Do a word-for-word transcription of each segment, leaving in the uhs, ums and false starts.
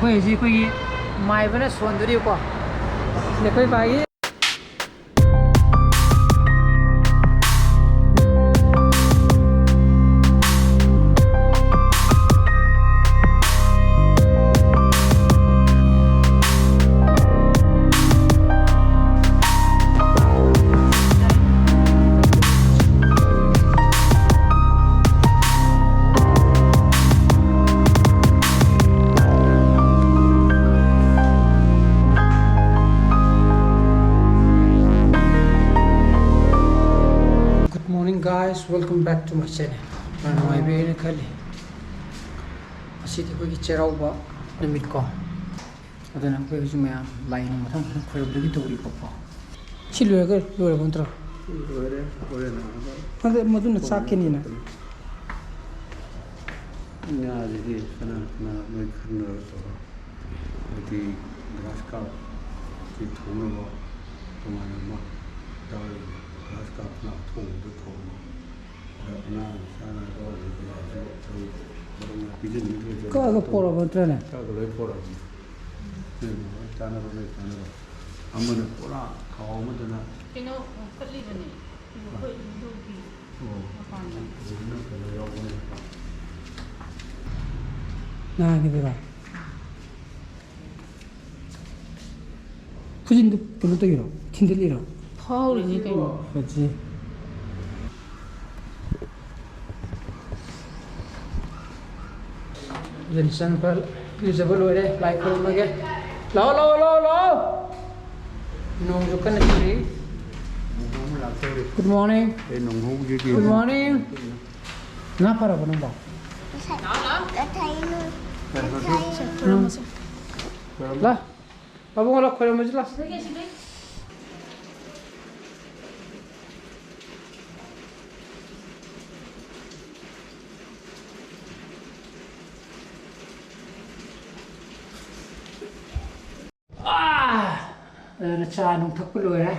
ꯑꯩꯈꯣꯏ ꯍꯧꯖꯤꯛ ꯑꯩꯈꯣꯏꯒꯤ ꯃꯥꯏꯕꯅ ꯁꯣꯟꯗꯣꯔꯤꯕꯀꯣ꯫ ꯁꯤꯗ ꯑꯩꯈꯣꯏ ꯕꯥꯒꯤ Good morning, guys, welcome back to my channel. ꯌꯥꯝ ꯅꯨꯡꯉꯥꯏꯕꯤꯔꯦꯅ ꯈꯜꯂꯤ꯫ ꯉꯁꯤꯗꯤ ꯑꯩꯈꯣꯏꯒꯤ ꯆꯩꯔꯥꯎꯕ ꯅꯨꯃꯤꯠꯀꯣ꯫ ꯑꯗꯨꯅ ꯑꯩꯈꯣꯏ ꯍꯧꯖꯤꯛ ꯃꯌꯥꯝ ꯂꯥꯏ ꯅꯨꯡ ꯃꯊꯪ ꯃꯊꯪ ꯈꯣꯏꯔꯝꯕꯒꯤ ꯇꯧꯔꯤꯕꯀꯣ꯫ ꯁꯤ ꯂꯣꯏꯔꯒ ꯂꯣꯏꯔꯕ ꯅꯠꯇ꯭ꯔꯣ? ꯂꯣꯏꯔꯦ, ꯍꯣꯔꯦꯟ ꯍꯪꯉꯒ ꯑꯗ ꯃꯗꯨꯅ ꯆꯥꯛꯀꯅꯤꯅ꯫ ꯉꯥꯁꯤꯗꯤ ꯀꯅꯥ ꯀꯅꯥ ꯅꯣꯏ ꯈꯟꯅꯔꯒ ꯇꯧꯔꯣ꯫ ꯍꯥꯏꯗꯤ ꯒ꯭ꯔꯥꯁ ꯀꯥꯞꯀꯤ ꯊꯣꯡꯅꯕ ꯇꯣꯉꯥꯟꯅ ꯑꯃ ꯌꯥꯎꯔꯤꯕꯅꯤ꯫ ꯒ꯭ꯔꯥꯁ ꯀꯥꯞꯅ ꯑꯊꯣꯡꯕꯗ ꯊꯣꯡꯕ꯫ ꯀꯛꯑꯒ ꯄꯣꯔꯛꯑꯕ ꯅꯠꯇ꯭ꯔꯅꯦ? ꯀꯛꯑꯒ ꯂꯣꯏ ꯄꯣꯔꯛꯑꯕꯅꯤ꯫ ꯅꯣꯏ ꯂꯣꯏ ꯆꯥꯅꯕ, ꯂꯣꯏ ꯆꯥꯅꯕ꯫ ꯑꯃꯅ ꯄꯨꯔꯥ ꯈꯥꯎ ꯑꯃꯗꯅ ꯀꯩꯅꯣ ꯀꯠꯂꯤꯕꯅꯦ꯫ ꯑꯩꯈꯣꯏ ꯏꯕꯨꯙꯧꯒꯤ ꯑꯣ꯫ ꯃꯄꯥꯟꯗ꯫ ꯍꯧꯖꯤꯛꯅ ꯀꯩꯅꯣ ꯌꯥꯎꯕꯅꯦ꯫ ꯅꯍꯥꯟꯒꯤꯗꯨꯔꯣ? ꯈꯨꯖꯤꯟꯗꯨ ꯀꯩꯅꯣ ꯇꯧꯔꯤꯔꯣ? ꯊꯤꯟꯗꯠꯂꯤꯔꯣ? ꯐꯥꯎꯔꯤꯅꯤ ꯀꯩꯅꯣ꯫ ꯐꯖꯩ꯫ ꯈꯨꯖꯤꯟ ꯁꯪꯕ, ꯏꯔꯨꯖꯕ ꯂꯣꯏꯔꯦ, ꯂꯥꯏ ꯈꯨꯔꯨꯝꯃꯒꯦ꯫ ꯂꯥꯛꯑꯣ, ꯂꯥꯛꯑꯣ, ꯂꯥꯛꯑꯣ, ꯂꯥꯛꯑꯣ꯫ ꯅꯣꯡꯁꯨ ꯀꯟꯅ ꯆꯨꯔꯤ꯫ ꯅꯣꯡ ꯑꯃ ꯂꯥꯛꯇꯧꯔꯤ꯫ Good morning꯫ ꯑꯦ, ꯅꯣꯡꯍꯧꯒꯤꯗꯤ꯫ Good morning꯫ ꯉꯥ ꯐꯔꯕꯣ ꯅꯪꯕꯣ? ꯉꯁꯥꯏ, ꯉꯁꯥꯏ ꯅꯣꯏ, ꯉꯁꯥꯏ ꯂꯥ, ꯄꯥꯕꯨꯡ, ꯂꯥ, ꯈꯣꯏꯔꯝꯃꯁꯤ, ꯂꯥ꯫ ꯑꯥ! ꯑꯗꯨꯅ ꯆꯥ ꯅꯨꯡ ꯊꯛꯄ ꯂꯣꯏꯔꯦ꯫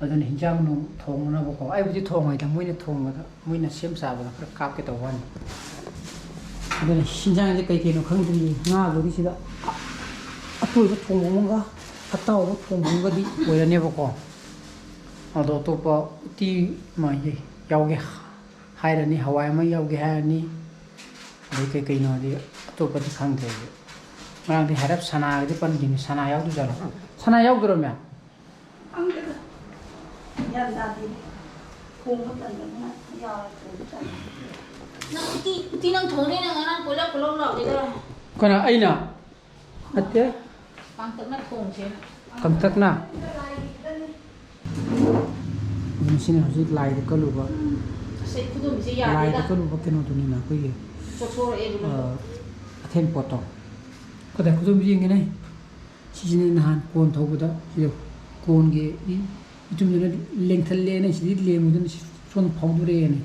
ꯑꯗꯨꯅ ꯍꯤꯟꯖꯥꯡ ꯅꯨꯡ ꯊꯣꯡꯅꯅꯕꯀꯣ꯫ ꯑꯩꯕꯨꯗꯤ ꯊꯣꯡꯉꯣꯏꯗ, ꯃꯣꯏꯅ ꯊꯣꯡꯕꯗ, ꯃꯣꯏꯅ ꯁꯦꯝ ꯁꯥꯕꯗ ꯈꯔ ꯀꯥꯞꯀꯦ ꯇꯧꯕ ꯋꯥꯅꯤ꯫ ꯑꯗꯨꯅ ꯍꯤꯟꯖꯥꯡꯁꯦ ꯀꯩ ꯀꯩꯅꯣ ꯈꯪꯗ꯭ꯔꯤ꯫ ꯉꯥꯕꯨꯗꯤ ꯁꯤꯗ ꯑꯇꯣꯏꯕ ꯊꯣꯡꯕ ꯑꯃꯒ ꯑꯇꯥꯎꯕ ꯊꯣꯡꯕ ꯑꯃꯒꯗꯤ ꯑꯣꯏꯔꯅꯦꯕꯀꯣ꯫ ꯑꯗꯣ ꯑꯇꯣꯞꯄ ꯎꯇꯤ ꯑꯃ ꯌꯥꯎꯒꯦ ꯍꯥꯏꯔꯅꯤ, ꯍꯋꯥꯏ ꯑꯃ ꯌꯥꯎꯒꯦ ꯍꯥꯏꯔꯅꯤ, ꯑꯗꯩ ꯀꯩ ꯀꯩꯅꯣꯗꯤ ꯑꯇꯣꯞꯄꯗꯤ ꯈꯪꯗ꯭ꯔꯦ ꯑꯩꯁꯨ꯫ ꯉꯔꯥꯡꯗꯤ ꯍꯥꯏꯔꯞ ꯁꯅꯥꯒꯗꯤ ꯄꯟꯈꯤꯕꯅꯤ, ꯁꯅꯥ ꯌꯥꯎꯗꯣꯏꯖꯥꯠꯂꯣ? ꯁꯅꯥ ꯌꯥꯎꯗꯣꯏꯔꯣ, ꯃꯌꯥꯝ? ꯈꯪꯗꯦꯗ꯫ ꯒ꯭ꯌꯥꯟ ꯇꯥꯗꯦ꯫ ꯊꯣꯡꯕ ꯇꯟꯗꯅ ꯌꯥꯎꯔꯦ, ꯊꯣꯡꯕ ꯇꯟꯗꯅ꯫ ꯅꯪ ꯎꯇꯤ, ꯎꯇꯤ ꯅꯪ ꯊꯣꯡꯅꯤ, ꯅꯪ ꯉꯔꯥꯡ ꯀꯣꯏꯂꯥꯎ ꯀꯣꯏꯂꯥꯎ ꯂꯥꯎꯔꯦꯗ꯫ ꯀꯅꯥ, ꯑꯩꯅ? ꯅꯠꯇꯦ꯫ ꯀꯥꯡꯇꯛꯅ ꯊꯣꯡꯁꯦꯅ꯫ ꯀꯥꯡꯇꯛꯅ? ꯑꯗꯨꯅ ꯁꯤꯅ ꯍꯧꯖꯤꯛ ꯂꯥꯏꯗ ꯀꯠꯂꯨꯕ, ꯑꯁ, ꯑꯩ ꯈꯨꯗꯣꯝꯕꯤꯁꯦ ꯌꯥꯗꯦꯗ꯫ ꯂꯥꯏꯗ ꯀꯠꯂꯨꯕ ꯀꯩꯅꯣꯗꯨꯅꯤꯅ ꯑꯩꯈꯣꯏꯒꯤ, ꯆꯣꯠꯊꯣꯔꯛꯑꯦ ꯑꯗꯨꯅ꯫ ꯑ, ꯑꯊꯦꯟ ꯄꯣꯠꯇꯣ꯫ ꯀꯗꯥꯏ ꯈꯨꯗꯣꯝꯕꯤ ꯌꯦꯡꯒꯦꯅꯦ? ꯁꯤꯁꯤꯅ ꯅꯍꯥꯟ ꯀꯣꯟ ꯊꯧꯕꯗ ꯁꯤꯗ ꯀꯣꯟꯒꯤ ꯏ-, ꯏꯆꯨꯝꯗꯨꯅ ꯂꯦꯡꯊꯜꯂꯦꯅ ꯁꯤꯗꯤ ꯂꯦꯡꯉꯨꯗꯅ ꯁꯤ ꯁꯣꯝ ꯐꯥꯎꯗꯣꯔꯛꯑꯦꯅꯦ꯫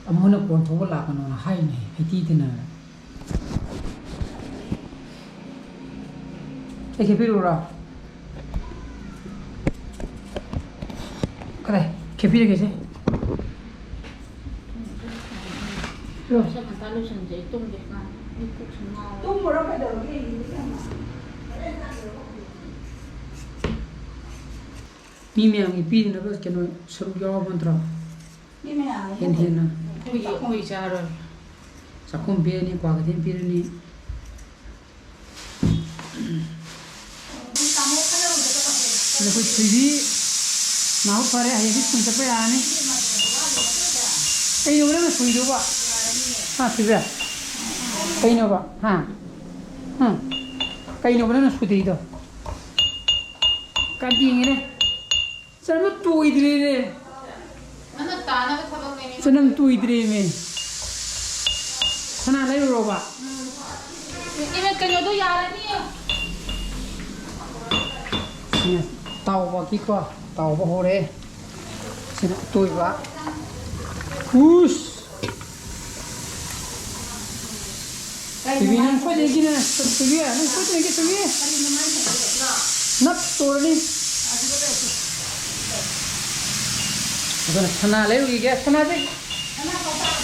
ꯑꯃꯨꯛꯅ ꯀꯣꯟ ꯊꯧꯕ ꯂꯥꯛꯀꯅꯣꯅ ꯍꯥꯏꯅꯦ, ꯍꯩꯊꯤꯗꯅ꯫ ꯑꯩ ꯈꯦꯠꯄꯤꯔꯨꯔꯣ? ꯀꯗꯥꯏ? ꯈꯦꯠꯄꯤꯔꯒꯦꯁꯦ꯫ ꯄꯤꯔꯣ꯫ ꯃꯁꯛ ꯉꯟꯇꯥ ꯂꯣꯏꯁꯟꯁꯦ, ꯑꯩ ꯇꯨꯝꯒꯦ꯫ ꯑꯩ ꯀꯣꯛꯁꯨ ꯉꯥꯎꯔꯦ꯫ ꯇꯨꯝꯃꯨꯔꯣ, ꯀꯩꯗꯧꯔꯒꯦ? ꯃꯤ ꯃꯌꯥꯝꯒꯤ ꯄꯤꯅꯅꯕ ꯀꯩꯅꯣ ꯁꯔꯨꯛ ꯌꯥꯎꯔꯕ ꯅꯠꯇ꯭ꯔꯣ? ꯃꯤ ꯃꯌꯥꯝꯒꯤ ꯍꯦꯟꯅ ꯍꯦꯟꯅ꯫ ꯑꯩꯈꯣꯏꯒꯤ, ꯑꯩꯈꯣꯏ ꯆꯥꯔꯣꯏ꯫ ꯆꯥꯛꯈꯨꯝ ꯄꯤꯔꯅꯤ, ꯀ꯭ꯋꯥ ꯀꯩꯊꯦꯜ ꯄꯤꯔꯅꯤ꯫ ꯑꯗꯣ ꯑꯩꯈꯣꯏ ꯊꯣꯏꯕꯤ ꯅꯥꯕ ꯐꯔꯦ, ꯍꯌꯦꯡꯗꯤ ꯁ꯭ꯀꯨꯜ ꯆꯠꯄ ꯌꯥꯔꯅꯤ꯫ ꯀꯩꯅꯣꯕ ꯅꯪꯅ ꯁꯨꯏꯗꯨꯕꯣ? ꯍꯥ, ꯊꯣꯏꯕꯤ? ꯀꯩꯅꯣꯕ? ꯍꯥ? ꯍꯥ? ꯀꯩꯅꯣꯕ ꯅꯪꯅ ꯁꯨꯗ꯭ꯔꯤꯗꯣ? ꯀꯥꯗꯤꯉꯤꯅꯦ꯫ ꯆꯅꯝ ꯇꯣꯏꯗ꯭ꯔꯦꯅꯦ꯫ ꯅꯪꯅ ꯇꯥꯅꯕ ꯊꯕꯛꯅꯦꯃꯤ꯫ ꯆꯅꯝ ꯇꯣꯏꯗ꯭ꯔꯦꯃꯦ꯫ ꯁꯅꯥ ꯂꯩꯔꯨꯔꯣꯕ? ꯎꯝ꯫ ꯏꯃꯦ, ꯀꯩꯅꯣꯗꯣ ꯌꯥꯔꯅꯤ꯫ ꯁꯤꯅ ꯇꯥꯎꯕꯒꯤꯀꯣ, ꯇꯥꯎꯕ ꯍꯧꯔꯦ꯫ ꯁꯤꯅ ꯑꯇꯣꯏꯕ꯫ ꯍꯨꯁ! ꯕꯦꯕꯤ, ꯅꯪ ꯁꯣꯏꯗꯅꯒꯤꯅꯦ, ꯕꯦꯕꯤ, ꯅꯪ ꯁꯣꯏꯗꯅꯒꯤ, ꯕꯦꯕꯤ꯫ ꯅꯞ ꯇꯣꯔꯅꯤ꯫ ꯑꯗꯨꯅ ꯁꯅꯥ ꯂꯩꯔꯨꯈꯤꯒꯦ, ꯁꯅꯥꯁꯦ꯫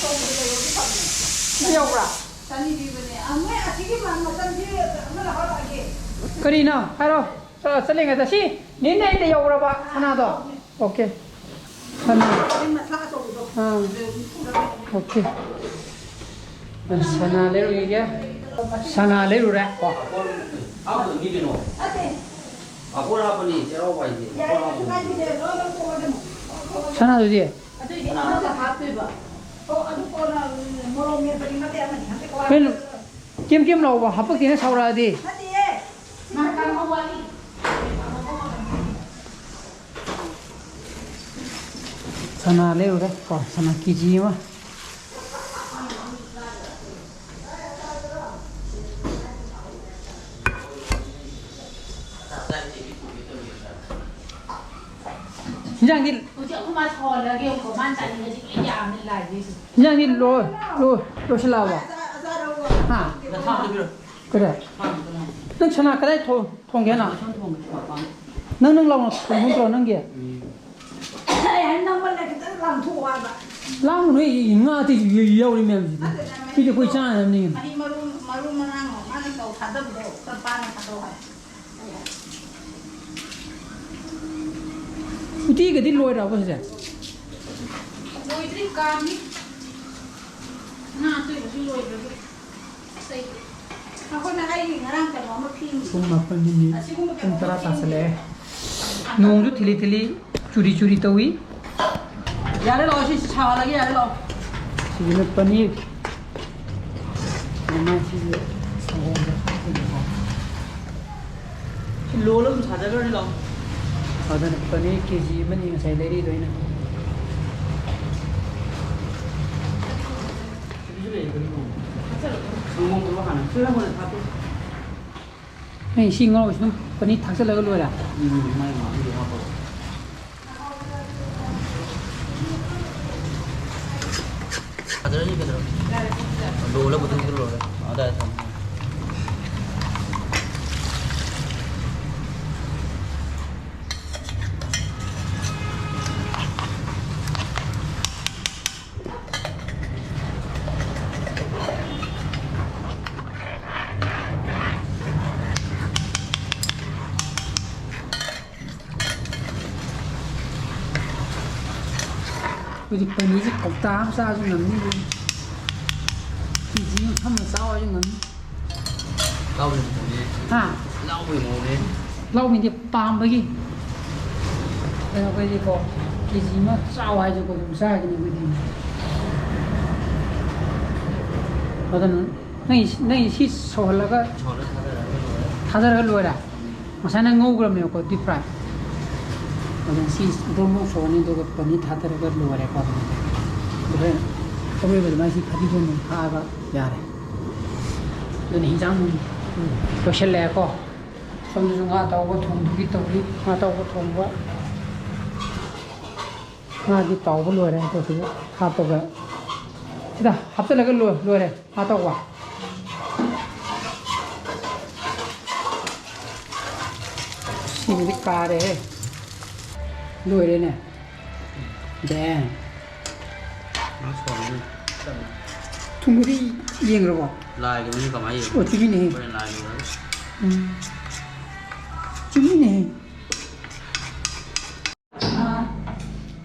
ꯁꯤ ꯌꯧꯕ꯭ꯔꯥ? ꯆꯅꯤ ꯄꯤꯕꯅꯦ꯫ ꯑ, ꯃꯣꯏ ꯑꯁꯤꯒꯤ ꯃ-, ꯃꯆꯜꯁꯤ ꯑꯃ ꯂꯧꯍꯜꯂꯛꯑꯒꯦ꯫ ꯀꯔꯤꯅꯣ? ꯍꯥꯏꯔꯣ꯫ ꯆꯠ-, ꯆꯠꯂꯤꯉꯩꯗ ꯁꯤ ꯅꯦꯅꯦ ꯑꯩꯗ ꯌꯧꯔꯕ ꯁꯅꯥꯗꯣ? ꯑꯣꯀꯦ꯫ ꯁꯅꯥ꯫ ꯑꯗꯨ ꯃꯁꯥ ꯑꯆꯧꯕꯗꯣ꯫ ꯑꯥ꯫ ꯑꯗꯨ ꯄꯨꯔꯒ ꯑꯣꯀꯦ꯫ ꯁꯅꯥ ꯂꯩꯔꯨꯈꯤꯒꯦ꯫ ꯁꯅꯥ ꯂꯩꯔꯨꯔꯦ꯫ ꯀꯣ꯫ ꯍꯥꯞꯄꯗꯣ ꯃꯤ ꯀꯩꯅꯣ꯫ ꯅꯠꯇꯦ꯫ ꯄꯥꯐꯣꯔ ꯍꯥꯞꯄꯅꯤ, ꯆꯩꯔꯥꯎꯕ ꯍꯥꯏꯁꯦ꯫ ꯌꯥꯏ, ꯄꯥꯐꯣꯔ ꯀꯩꯁꯨ ꯍꯥꯞꯄꯅꯤ꯫ ꯀꯥꯏꯗꯦ, ꯂꯣꯏ ꯂꯧꯊꯣꯛꯑꯣ ꯑꯗꯨꯝ꯫ ꯁꯅꯥꯗꯨꯗꯤ? ꯑꯗꯨꯏꯗꯤ ꯑꯃꯒ ꯍꯥꯞꯇꯣꯏꯕ꯫ ꯑꯣ, ꯑꯗꯨ ꯀꯣꯟꯅ, ꯎꯝ, ꯃꯣꯔꯣꯛ ꯃꯦꯠꯄꯗꯤ ꯅꯠꯇꯦ, ꯑꯃꯅꯤ ꯍꯥꯞꯄꯦꯀꯣ꯫ ꯀꯩꯅꯣ, ꯀꯦꯝ ꯀꯦꯝ ꯂꯥꯎꯕ ꯍꯥꯄꯛꯇꯦꯅ ꯁꯥꯎꯔꯛꯑꯗꯤ? ꯅꯠꯇꯦꯌꯦ꯫ ꯃꯥ ꯀꯥꯡꯍꯧ ꯋꯥꯠꯂꯤ꯫ ꯁꯅꯥ ꯂꯩꯔꯨꯔꯦ ꯀꯣ, ꯁꯅꯥ ꯀꯦ ꯖꯤ ꯑꯃ꯫ ꯏꯟꯖꯥꯡꯗꯤ ꯍꯧꯖꯤꯛ ꯑꯩꯈꯣꯏ ꯃꯥ ꯁꯧꯍꯜꯂꯒꯦ, ꯌꯦꯡꯉꯨꯀꯣ, ꯃꯥꯅ ꯆꯥꯅꯤꯡꯕꯁꯤ ꯂꯣꯏ ꯌꯥꯝꯃꯦ ꯂꯥꯏꯁꯤꯁꯨ꯫ ꯏꯟꯖꯥꯡꯗꯤ ꯂꯣꯏ, ꯂꯣꯏ, ꯂꯣꯏꯁꯤꯜꯂꯛꯑꯕꯣ? ꯍꯥ? ꯅꯁꯥꯗꯨ ꯄꯤꯔꯣ꯫ ꯀꯔꯤ? ꯅꯪ ꯁꯅꯥ ꯀꯗꯥꯏ ꯊꯣꯡ-, ꯊꯣꯡꯒꯦ ꯍꯥꯏꯅꯣ? ꯅꯪ ꯊꯣꯡꯒꯦ, ꯃꯄꯥꯟ꯫ ꯅꯪ ꯅꯪ ꯂꯥꯎꯅ ꯊꯣꯡꯕ ꯅꯠꯇ꯭ꯔꯣ ꯅꯪꯒꯤ? ꯎꯝ꯫ ꯑꯩ ꯍꯥꯏ ꯅꯪꯉꯣꯟꯗ ꯈꯤꯇꯪ ꯂꯥꯡꯊꯣꯛꯑꯣ ꯍꯥꯏꯕ꯫ ꯂꯥꯡꯒꯅꯨ, ꯑꯩ ꯉꯥ ꯑꯇꯩꯁꯨ ꯌ-, ꯌꯥꯎꯔꯤ ꯃꯌꯥꯝꯁꯤꯗꯤ꯫ ꯅꯠꯇꯦꯗ, ꯁꯤꯗꯤ ꯑꯩꯈꯣꯏ ꯆꯥꯅꯕꯅꯤ ꯀꯩꯅꯣ꯫ ꯃꯍꯤ ꯃꯔꯨ, ꯃꯔꯨ ꯃꯔꯥꯡ ꯃꯥꯅ ꯇꯧ ꯊꯥꯗꯕꯗꯣ ꯈꯔ ꯄꯥꯅ ꯊꯥꯗꯧ ꯍꯥꯏ꯫ ꯎꯇꯤꯒꯗꯤ ꯂꯣꯏꯔꯕꯣ ꯁꯤꯁꯦ? ꯂꯣꯏꯗ꯭ꯔꯤ, ꯀꯥꯝꯃꯤ꯫ ꯉꯥ ꯑꯇꯣꯏꯕꯁꯨ ꯂꯣꯏꯗ꯭ꯔꯕ꯫ ꯑꯇꯩ ꯑꯩꯈꯣꯏꯅ ꯑꯩꯒꯤ ꯉꯔꯥꯡ ꯀꯩꯅꯣ ꯑꯃ ꯐꯦꯡꯉꯤ꯫ ꯄꯨꯡ ꯃꯥꯄꯟ ꯃꯤꯅꯤꯠ, ꯑꯁꯤꯒꯨꯝꯕ ꯄꯨꯡ ꯀꯩꯅꯣ ꯇꯔꯥ ꯑꯃ ꯐꯦꯡꯉꯤ꯫ ꯇꯥꯁꯜꯂꯛꯑꯦ꯫ ꯅꯣꯡꯁꯨ ꯊꯤꯂꯤ ꯊꯤꯂꯤ ꯆꯨꯔꯤ ꯆꯨꯔꯤ ꯇꯧꯏ꯫ ꯌꯥꯔꯦ, ꯂꯥꯛꯑꯣ, ꯁꯤ ꯁꯥꯍꯜꯂꯒꯦ, ꯌꯥꯔꯦ, ꯂꯥꯛꯑꯣ꯫ ꯁꯤꯁꯤꯅ ꯄꯅꯤꯔ꯫ ꯃꯃꯥꯏꯁꯤꯁꯨ ꯁꯪꯒꯣꯝꯗ ꯍꯥꯞꯄꯒꯤꯀꯣ꯫ ꯁꯤ ꯂꯣꯜꯂ ꯑꯗꯨꯝ ꯁꯥꯖꯈ꯭ꯔꯅꯤ, ꯂꯥꯛꯑꯣ꯫ ꯑꯗꯨꯅ ꯄꯅꯤꯔ ꯀꯦ ꯖꯤ ꯑꯃꯅꯤ ꯉꯁꯥꯏ ꯂꯩꯔꯤꯗꯣ ꯑꯩꯅ꯫ ꯁꯤꯁꯨ ꯂꯩ, ꯄꯅꯤꯔ ꯊꯣꯡꯕ꯫ ꯁꯪꯒꯣꯝ ꯈꯔ ꯍꯥꯟꯅ ꯁꯤꯔ ꯍꯥꯟꯅ ꯊꯥꯛꯄ꯫ ꯑꯩ ꯏꯁꯤꯡ ꯉꯧꯔꯒ ꯁꯨꯝ ꯄꯅꯤꯔ ꯊꯥꯛꯆꯜꯂꯒ ꯂꯣꯏꯔꯦ꯫ ꯎꯝ, ꯃꯥꯏ ꯉꯥꯏꯍꯥꯛ ꯍꯥꯞꯄꯒ꯫ ꯐꯖꯔꯅꯤ, ꯐꯖꯔꯅꯤ꯫ ꯂꯣꯜꯂ ꯃꯇꯨꯡꯗ ꯂꯣꯜꯂꯦ꯫ ꯑꯗꯥꯏꯗ ꯊꯝꯃꯣ꯫ ꯍꯧꯖꯤꯛ ꯄꯅꯤꯁꯦ ꯀꯧꯇꯥ ꯑꯃ ꯆꯥꯁꯨ ꯉꯝꯅꯤ, ꯀꯦ ꯖꯤ ꯑꯃ ꯐꯝꯃ ꯆꯥꯎ ꯍꯥꯏꯁꯨ ꯉꯝꯅꯤ꯫ ꯂꯥꯎꯕꯒꯤ ꯃꯑꯣꯡꯅꯦ꯫ ꯍꯥ? ꯂꯥꯎꯕꯒꯤ ꯃꯑꯣꯡꯅꯦ꯫ ꯂꯥꯎꯕꯤꯗꯤ ꯄꯥꯝꯕꯒꯤ꯫ ꯑꯗꯣ ꯑꯩꯈꯣꯏꯗꯤꯀꯣ, ꯀꯦ ꯖꯤ ꯑꯃ ꯆꯥꯎ ꯍꯥꯏꯁꯨꯀꯣ, ꯑꯗꯨꯝ ꯆꯥꯈꯤꯅꯤ ꯑꯩꯈꯣꯏꯗꯤ꯫ ꯑꯗꯨꯅ ꯅꯪꯒꯤ, ꯅꯪꯒꯤ ꯁꯤ ꯁꯧꯍꯜꯂꯒ ꯁꯧꯍꯜꯂꯒ ꯊꯥꯗꯔꯒ ꯂꯣꯏꯔꯦ꯫ ꯊꯥꯗꯔꯒ ꯂꯣꯏꯔꯦ? ꯎꯝ꯫ ꯉꯁꯥꯏ ꯅꯪ ꯉꯧꯈ꯭ꯔꯕꯅꯦꯕꯀꯣ, deep fry꯫ ꯑꯗꯨꯅ ꯁꯤ ꯕ꯭ꯔꯣꯡ ꯕ꯭ꯔꯣꯡ ꯁꯧꯍꯜꯂꯅꯤ, ꯑꯗꯨꯒ ꯄꯅꯤꯔ ꯊꯥꯗꯔꯒ ꯂꯣꯏꯔꯦꯀꯣ꯫ ꯑꯗꯨꯒ ꯑꯔꯣꯏꯕꯗ ꯃꯥꯏꯁꯤ ꯐꯗꯤꯒꯣꯝ ꯑꯃꯨꯛ ꯊꯥꯛꯑꯒ ꯌꯥꯔꯦ꯫ ꯑꯗꯨꯅ ꯍꯤꯟꯖꯥꯡ ꯂꯣꯏꯁꯤꯜꯂꯛꯑꯦꯀꯣ꯫ ꯁꯣꯝꯗꯁꯨ ꯉꯥ ꯑꯇꯥꯎꯕ ꯊꯣꯡꯕꯒꯤ ꯇꯧꯔꯤ꯫ ꯉꯥ ꯑꯇꯥꯎꯕ ꯊꯣꯡꯕ꯫ ꯉꯥꯗꯤ ꯇꯥꯎꯕ ꯂꯣꯏꯔꯦ꯫ ꯑꯗꯨꯒ ꯍꯥꯞꯄꯒ ꯁꯤꯗ ꯍꯥꯞꯆꯤꯜꯂꯒ ꯂꯣꯏ-, ꯂꯣꯏꯔꯦ ꯉꯥ ꯑꯇꯥꯎꯕ꯫ ꯁꯤꯃꯗꯤ ꯀꯥꯔꯦꯍꯦ꯫ ꯂꯣꯏꯔꯦꯅꯦ꯫ ꯗꯦꯟ꯫ ꯉꯥ ꯁꯣꯡꯉꯤ꯫ ꯊꯨꯝꯒꯗꯤ ꯌꯦꯡꯈ꯭ꯔꯕꯣ? ꯂꯥꯏꯒꯤ ꯃꯃꯤꯡ ꯀꯃꯥꯏꯅ ꯌꯦꯡꯉꯤ? ꯑꯣ, ꯆꯨꯝꯃꯤꯅꯦꯍꯦ꯫ ꯍꯣꯔꯦꯟ ꯂꯥꯏꯒꯤ ꯑꯣꯏꯔꯒ꯫ ꯎꯝ꯫ ꯆꯨꯝꯃꯤꯅꯦꯍꯦ꯫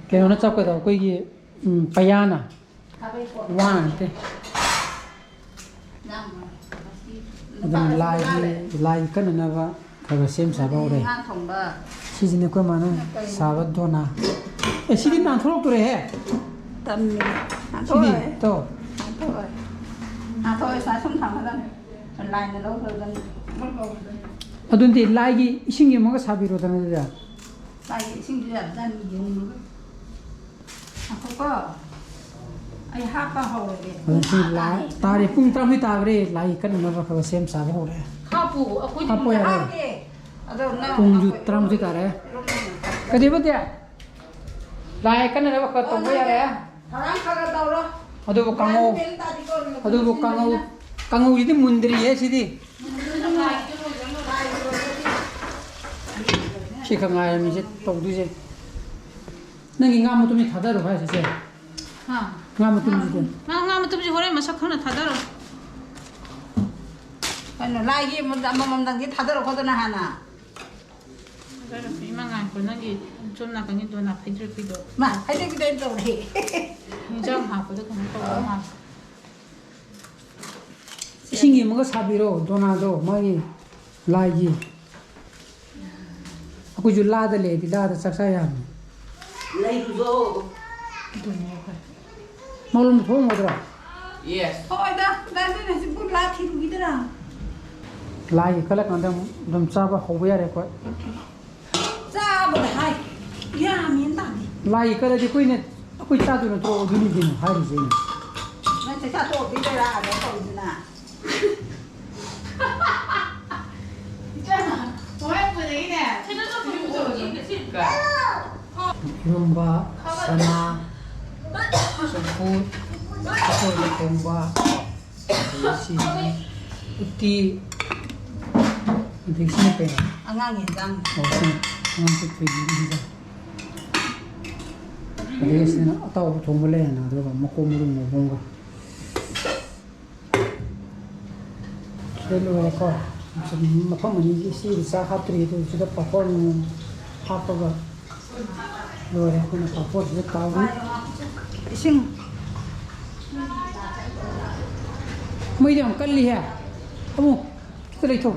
ꯀꯩꯅꯣꯅ ꯆꯞꯀꯗꯕ ꯑꯩꯈꯣꯏꯒꯤ, ꯎꯝ, ꯄꯩꯌꯥꯅ꯫ ꯋꯥ ꯅꯠꯇꯦ꯫ ꯑꯗꯨꯅ ꯂꯥꯏꯒꯤ, ꯂꯥꯏꯒꯤ ꯀꯠꯅꯅꯕ ꯈꯔ ꯈꯔ ꯁꯦꯝ ꯁꯥꯕ ꯍꯧꯔꯦ꯫ ꯉꯥ ꯊꯣꯡꯕ꯫ ꯁꯤꯁꯤꯅ ꯑꯩꯈꯣꯏ ꯃꯥꯅ ꯁꯥꯕ ꯗꯣꯅꯥ꯫ ꯑꯦ, ꯁꯤꯗꯤ ꯅꯥꯟꯊꯣꯔꯛꯇꯣꯔꯦꯍꯦ꯫ ꯇꯝꯃꯤ꯫ ꯁꯤꯗꯤ, ꯅꯥꯟꯊꯣꯛꯑꯣꯏ꯫ ꯇꯧ꯫ ꯅꯥꯟꯊꯣꯛꯑꯣꯏ꯫ ꯅꯥꯟꯊꯣꯛꯑꯣꯏ꯫ ꯁꯨꯃꯥꯏ ꯁꯨꯝ ꯊꯝꯒꯗꯕꯅꯤ꯫ ꯂꯥꯏꯅ ꯂꯧꯈ꯭ꯔꯗꯕꯅꯤ꯫ ꯑꯗꯨꯗꯤ ꯂꯥꯏꯒꯤ ꯏꯁꯤꯡꯒꯤ ꯑꯃꯒ ꯁꯥꯕꯤꯔꯣꯗꯅ ꯑꯗꯨꯗꯤ꯫ ꯂꯥꯏꯒꯤ ꯏꯁꯤꯡꯁꯨ ꯌꯥꯕꯖꯥꯠꯅꯤ, ꯌꯦꯡꯉꯨꯔꯒ꯫ ꯉꯥꯏꯈꯣꯀꯣ꯫ ꯑꯩ ꯍꯥꯞꯄ ꯍꯧꯔꯒꯦ꯫ ꯑꯗꯨ ꯁꯤ ꯂꯥꯏ ꯇꯥꯔꯦ, ꯄꯨꯡ ꯇꯔꯥꯃꯥꯊꯣꯏ ꯇꯥꯈ꯭ꯔꯦ꯫ ꯂꯥꯏ ꯀꯠꯅꯅꯕ ꯈꯔ ꯈꯔ ꯁꯦꯝ ꯁꯥꯕ ꯍꯧꯔꯦ꯫ ꯍꯥꯞꯄꯨ, ꯑꯩꯈꯣꯏꯗꯤ ꯍꯥꯞꯄꯣ ꯌꯥꯔꯦ꯫ ꯍꯥꯞꯀꯦ꯫ ꯑꯗꯣ ꯅꯪ ꯄꯨꯡꯁꯨ ꯑꯩꯈꯣꯏ ꯇꯔꯥꯃꯥꯊꯣꯏ ꯇꯥꯔꯦ꯫ ꯀꯩꯗꯧꯕꯗꯤ? ꯂꯥꯏ ꯀꯠꯅꯅꯕ ꯈꯔ ꯇꯧꯕ ꯌꯥꯔꯦ꯫ ꯊꯧꯔꯥꯡ ꯈꯔ ꯈꯔ ꯇꯧꯔꯣ꯫ ꯑꯗꯨꯕꯨ ꯀꯥꯡꯉꯧ, ꯂꯥꯏ ꯃꯦꯟ ꯇꯥꯗꯤꯀꯣ, ꯑꯗꯨꯕꯨ ꯀꯥꯡꯉꯧ, ꯃꯨꯟꯗ꯭ꯔꯤꯕꯅꯤꯅ꯫ ꯀꯥꯡꯉꯧꯁꯤꯗꯤ ꯃꯨꯟꯗ꯭ꯔꯤꯌꯦ ꯁꯤꯗꯤ꯫ ꯃꯨꯟꯗ꯭ꯔꯤꯕꯅꯤꯅ ꯂꯥꯏꯒꯤ ꯑꯣꯏꯔꯗꯤ꯫ ꯁꯤ ꯈꯛ ꯉꯥꯏꯔꯝꯃꯤꯁꯦ ꯇꯧꯗꯣꯏꯁꯦ꯫ ꯅꯪꯒꯤ ꯉꯥ ꯃꯇꯨꯝꯁꯦ ꯊꯥꯗꯔꯣ ꯍꯥꯏꯁꯦ, ꯁꯦ꯫ ꯍꯥ? ꯉꯥ ꯃꯇꯨꯝꯁꯤꯗꯤ꯫ ꯉꯥ, ꯉꯥ ꯃꯇꯨꯝꯁꯤ ꯍꯣꯔꯦꯟ ꯃꯁꯛ ꯈꯪꯅ ꯊꯥꯗꯔꯣ꯫ ꯀꯩꯅꯣ, ꯂꯥꯏꯒꯤ ꯑꯃꯃꯝꯗꯪꯗꯤ ꯊꯥꯗꯔꯣ ꯈꯣꯠꯇꯅ ꯍꯥꯟꯅ꯫ ꯊꯥꯗꯔꯣ, ꯏꯃꯥ ꯉꯥꯏꯈꯣ, ꯅꯪꯒꯤ ꯁꯣꯝ ꯅꯥꯀꯟꯒꯤ ꯗꯣꯅꯥ ꯐꯩꯗ꯭ꯔꯛꯄꯤꯗꯣ꯫ ꯃꯥ, ꯐꯩꯗ꯭ꯔꯛꯄꯤꯗꯣ ꯑꯩꯅ ꯇꯧꯔꯦ꯫ ꯏꯟꯖꯥꯡ ꯍꯥꯞꯄꯗ ꯀꯩꯅꯣ ꯇꯧꯕ ꯃꯥꯜꯂꯦ꯫ ꯏꯁꯤꯡ ꯑꯃꯒ ꯁꯥꯕꯤꯔꯣ, ꯗꯣꯅꯥꯗꯣ, ꯃꯥꯒꯤ ꯂꯥꯏꯒꯤ꯫ ꯑꯩꯈꯣꯏꯁꯨ ꯂꯥꯗ ꯂꯩꯔꯗꯤ ꯂꯥꯗ ꯆꯥꯛ ꯆꯥ ꯌꯥꯕꯅꯤ꯫ ꯂꯩꯔꯨꯆꯣ꯫ ꯑꯗꯨꯅꯦ ꯑꯩꯈꯣꯏ꯫ ꯃꯣꯂꯣꯝ ꯊꯣꯡꯒꯗ꯭ꯔꯣ? Yes꯫ ꯍꯣꯏꯗ, ꯗꯥ ꯅꯣꯏꯅ ꯍꯧꯖꯤꯛꯄꯨ ꯂꯥ ꯊꯤꯔꯨꯈꯤꯗ꯭ꯔꯥ? ꯂꯥꯏꯒꯤ ꯀꯜꯂꯀꯥꯟꯗ ꯑꯃꯨꯛ ꯑꯗꯨꯝ ꯆꯥꯕ ꯍꯧꯕ ꯌꯥꯔꯦ ꯑꯩꯈꯣꯏ꯫ ꯆꯥꯕꯗ ꯍꯥꯏ꯫ ꯒ꯭ꯌꯥꯟ ꯃꯦꯟ ꯇꯥꯗꯦ꯫ ꯂꯥꯏꯒꯤ ꯀꯜꯂꯗꯤ ꯑꯩꯈꯣꯏꯅ, ꯑꯩꯈꯣꯏ ꯆꯥꯗꯣꯏ ꯅꯠꯇ꯭ꯔꯣ? ꯑꯗꯨꯅꯤ ꯀꯩꯅꯣ ꯍꯥꯏꯔꯤꯁꯦ ꯑꯩꯅ꯫ ꯅꯪ ꯆꯥꯛꯆꯥ ꯇꯣꯛꯑꯕꯗꯤ ꯀꯩꯔꯥ ꯀꯩꯅꯣ ꯇꯧꯔꯤꯗꯨꯅ? ꯏꯆꯥꯅ ꯍꯣꯔꯦꯟ ꯄꯨꯗꯒꯤꯅꯦ꯫ ꯀꯩꯅꯣ ꯇꯧꯕꯤꯌꯨ꯫ ꯏꯔꯣꯝꯕ, ꯁꯅꯥ, ꯆꯝꯐꯨꯠ, ꯎꯁꯣꯏ ꯊꯣꯡꯕ, ꯑꯗꯒꯤ ꯁꯤ ꯎꯇꯤ, ꯑꯗꯒꯤ ꯁꯤꯅ ꯀꯩꯅꯣ? ꯑꯉꯥꯡꯒꯤ ꯌꯦꯟꯖꯥꯡ꯫ ꯑꯣ, ꯁꯤꯅ ꯑꯉꯥꯡ ꯄꯤꯛꯄꯒꯤ ꯌꯦꯟꯖꯥꯡ꯫ ꯑꯗꯒꯤ ꯁꯤꯅ ꯑꯇꯥꯎꯕ ꯊꯣꯡꯕ ꯂꯩꯔꯦꯅ, ꯑꯗꯨꯒ ꯃꯀꯣꯛ ꯃꯔꯨ ꯉꯧꯕ ꯑꯃꯒ꯫ ꯁꯤꯗ ꯂꯣꯏꯔꯦꯀꯣ꯫ ꯃꯐꯝ ꯑꯅꯤꯒꯤ ꯏꯆꯦꯗꯤ ꯆꯥꯛ ꯍꯥꯞꯇ꯭ꯔꯤ, ꯑꯗꯨ ꯁꯤꯗ ꯄꯥꯐꯣꯔ ꯅꯨꯡ ꯍꯥꯞꯄꯒ ꯂꯣꯏꯔꯦ꯫ ꯑꯩꯈꯣꯏꯅ ꯄꯥꯐꯣꯔꯁꯤꯗ ꯇꯥꯎꯔꯤ꯫ ꯏꯁꯤꯡ꯫ ꯃꯩꯗꯤ ꯌꯥꯝ ꯀꯜꯂꯤꯍꯦ꯫ ꯑꯃꯨꯛ ꯈꯤꯇ ꯂꯩꯊꯧ꯫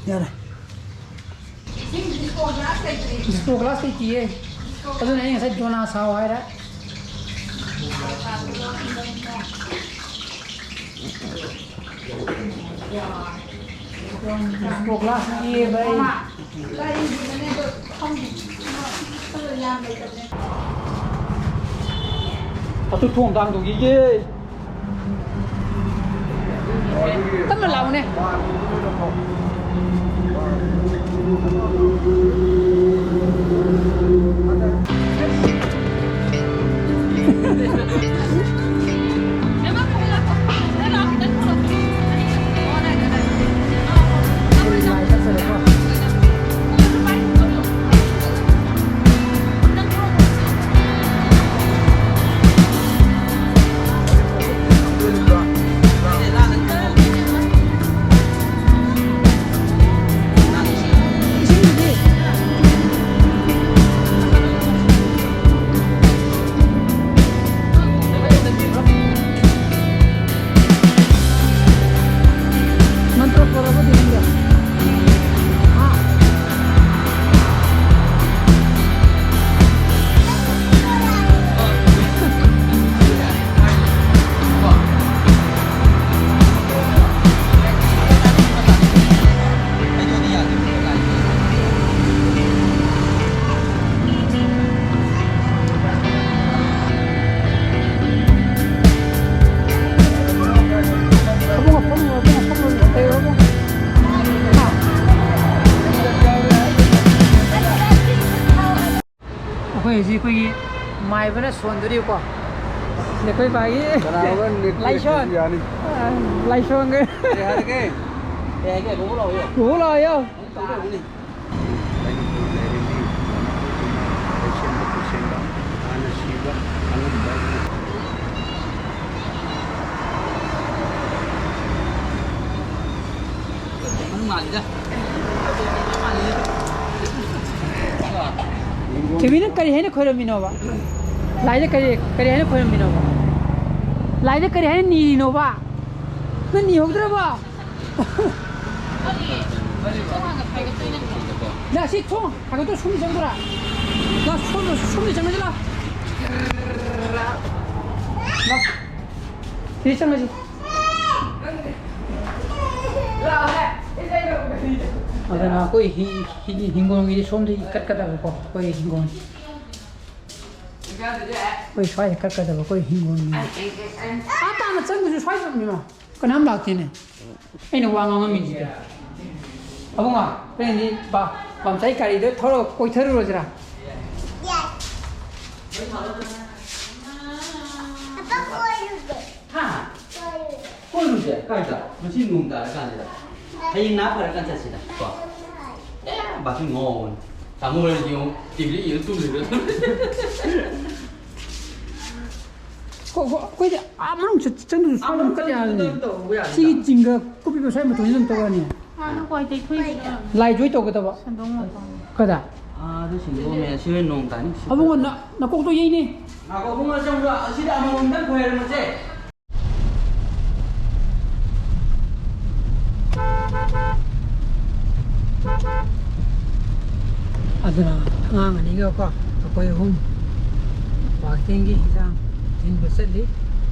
ꯌꯥꯔꯦ꯫ ꯗꯤꯁꯄꯣ ꯒ꯭ꯂꯥꯁ ꯂꯩꯇꯤꯌꯦ꯫ ꯑꯗꯨꯅ ꯑꯩ ꯉꯁꯥꯏ ꯗꯣꯅꯥ ꯁꯥꯎ ꯍꯥꯏꯔꯦ꯫ ꯗꯤꯁꯄꯣ ꯒ꯭ꯂꯥꯁ ꯄꯤꯌꯦ ꯚꯥꯏ꯫ ꯑꯗꯨ ꯊꯣꯡ ꯊꯥꯡꯗꯣꯛꯈꯤꯒꯦ꯫ ꯇꯞꯅ ꯂꯥꯛꯎꯅꯦ꯫ ꯍꯧꯖꯤꯛ ꯑꯩꯈꯣꯏꯒꯤ ꯃꯥꯏꯕꯅ ꯁꯣꯟꯗꯣꯔꯤꯕꯀꯣ꯫ ꯁꯤꯗ ꯑꯩꯈꯣꯏ ꯄꯥꯒꯤ ꯀꯅꯥꯒꯨꯝꯕ ꯅꯦꯛꯄ ꯂꯥꯏꯁꯣꯟ꯫ ꯌꯥꯅꯤ꯫ ꯑ, ꯂꯥꯏꯁꯣꯟꯒ꯫ ꯀꯩ ꯍꯥꯏꯔꯒꯦ? ꯀꯩ ꯍꯥꯏꯒꯦ? ꯕꯣꯕꯣ ꯂꯥꯛꯑꯣ ꯌꯣ꯫ ꯕꯣꯕꯣ ꯂꯥꯛꯑꯣ ꯌꯣ꯫ ꯇꯧꯗꯧꯕꯅꯤ꯫ ꯃꯅꯤꯄꯨꯔ ꯂꯥꯏꯔꯦꯝꯕꯤ ꯃꯅꯤꯄꯨꯔ ꯏꯃꯥ ꯂꯩꯁꯦꯝꯕ ꯈꯨꯠꯁꯦꯝꯕ ꯍꯥꯟꯅ ꯁꯤꯕ ꯑꯉꯝꯕ꯫ ꯃꯅꯨꯡ ꯃꯥꯜꯂꯤꯗ꯫ ꯀꯦꯕꯤꯅ ꯀꯔꯤ ꯍꯥꯏꯅ ꯈꯣꯏꯔꯝꯃꯤꯅꯣꯕ? ꯂꯥꯏꯗ ꯀꯔꯤ, ꯀꯔꯤ ꯍꯥꯏꯅ ꯈꯣꯏꯔꯝꯃꯤꯅꯣꯕ? ꯂꯥꯏꯗ ꯀꯔꯤ ꯍꯥꯏꯅ ꯅꯤꯔꯤꯅꯣꯕ? ꯅꯪ ꯅꯤꯍꯧꯗ꯭ꯔꯕꯣ? ꯅꯪ ꯁꯤ ꯊꯣꯡ ꯍꯥꯡꯒꯠꯇꯣ ꯁꯣꯝꯗ ꯆꯪꯗꯣꯏꯔꯥ? ꯂꯥꯎ, ꯁꯣꯝꯗ, ꯁꯣꯝꯗ ꯆꯪꯉꯁꯤ ꯂꯥꯎ꯫ ꯂꯥꯎ꯫ ꯁꯤꯗ ꯆꯪꯉꯁꯤ꯫ ꯑꯗꯨꯅ ꯑꯩꯈꯣꯏ ꯍꯤ-, ꯍꯤ-, ꯍꯤꯡꯒꯣꯜꯒꯤꯗꯤ ꯁꯣꯝꯗꯒꯤ ꯀꯠꯀꯗꯕꯀꯣ, ꯑꯩꯈꯣꯏ ꯍꯤꯡꯒꯣꯜ꯫ ꯑꯩꯈꯣꯏ ꯁ꯭ꯋꯥꯏꯗ ꯀꯠꯀꯗꯕ ꯑꯩꯈꯣꯏ ꯍꯤꯡꯒꯣꯜꯒꯤ꯫ ꯑꯥ ꯇꯥꯅ ꯆꯪꯗ꯭ꯔꯁꯨ ꯁ꯭ꯋꯥꯏꯗ ꯆꯪꯉꯤꯃ꯫ ꯀꯅꯥꯝ ꯂꯥꯛꯇꯦꯅꯦ꯫ ꯑꯩꯅ ꯋꯥ ꯉꯥꯡꯉꯝꯃꯤꯁꯤꯗꯤ꯫ ꯑꯕꯨꯡꯉꯣ, ꯍꯣꯔꯦꯟꯗꯤ ꯄꯥ-, ꯄꯥꯝꯆꯥꯏ ꯒꯥꯔꯤꯗꯣ ꯊꯧꯔꯒ ꯀꯣꯏꯊꯔꯨꯔꯁꯤꯔꯥ? ꯑꯄꯥ ꯀꯣꯏꯔꯨꯒꯦ꯫ ꯍꯥ? ꯀꯣꯏꯔꯨꯒꯦ꯫ ꯀꯣꯏꯔꯨꯁꯦ? ꯀꯥꯏꯗ? ꯉꯁꯤ ꯅꯣꯡ ꯇꯥꯔꯀꯥꯟꯁꯤꯗ꯫ ꯍꯌꯦꯡ ꯅꯥ ꯐꯔꯀꯥꯟ ꯆꯠꯁꯤꯗ꯫ ꯀꯣ? ꯑꯦ, ꯕꯥꯁꯤ ꯉꯥꯎꯕꯅꯤ꯫ ꯇꯥꯃꯣ ꯍꯣꯔꯦꯟ ꯌꯦꯡꯉꯨ, ꯇꯤꯚꯤꯗ ꯌꯦꯡꯉ ꯇꯨꯝ ꯂꯩꯕ꯫ ꯀꯣ-, ꯀꯣ-, ꯑꯩꯈꯣꯏꯗꯤ ꯑꯥ ꯃꯅꯨꯡ ꯆꯠ-, ꯆꯪꯗ꯭ꯔꯁꯨ ꯁ꯭ꯋꯥꯏꯗ ꯑꯗꯨꯝ ꯀꯠ ꯌꯥꯔꯅꯤ꯫ ꯑꯗꯨꯝ ꯇꯧꯕ ꯌꯥꯅꯤꯗ꯫ ꯁꯤꯒꯤ ꯆꯤꯡꯒ ꯀꯨꯞꯄꯤꯕ ꯁ꯭ꯋꯥꯏ ꯃꯇꯣꯟꯁꯤꯗ ꯑꯗꯨꯝ ꯇꯧ ꯌꯥꯅꯤ꯫ ꯍꯥꯟꯅ ꯀ꯭ꯋꯥꯏ ꯇꯩꯊꯣꯛꯏꯁꯦ꯫ ꯂꯥꯏ ꯖꯣꯏ ꯇꯧꯒꯗꯕ꯫ ꯁꯦꯟꯗꯣꯡ ꯃꯄꯥꯟ꯫ ꯀꯗꯥ? ꯑꯥꯗ ꯁꯤꯡꯗꯣꯛꯑꯝꯃꯦ꯫ ꯁꯤ ꯍꯣꯔꯦꯟ ꯅꯣꯡ ꯇꯥꯅꯤ꯫ ꯑꯕꯨꯡꯉꯣ, ꯅ-, ꯅꯀꯣꯛꯇꯣ ꯌꯩꯅꯦ꯫ ꯉꯥꯏꯈꯣ, ꯑꯕꯨꯡꯉꯣ, ꯆꯪꯕ꯭ꯔꯣ? ꯑꯁꯤꯗ ꯑꯃꯃꯝꯇꯪ ꯈꯣꯏꯔꯝꯃꯁꯦ꯫ ꯑꯗꯨꯅ ꯑꯉꯥꯡ ꯑꯅꯤꯒꯀꯣ, ꯑꯩꯈꯣꯏ ꯑꯍꯨꯝ ꯀ꯭ꯋꯥꯀꯩꯊꯦꯜꯒꯤ ꯍꯤꯟꯖꯥꯡ ꯊꯤꯟꯕ ꯆꯠꯂꯤ꯫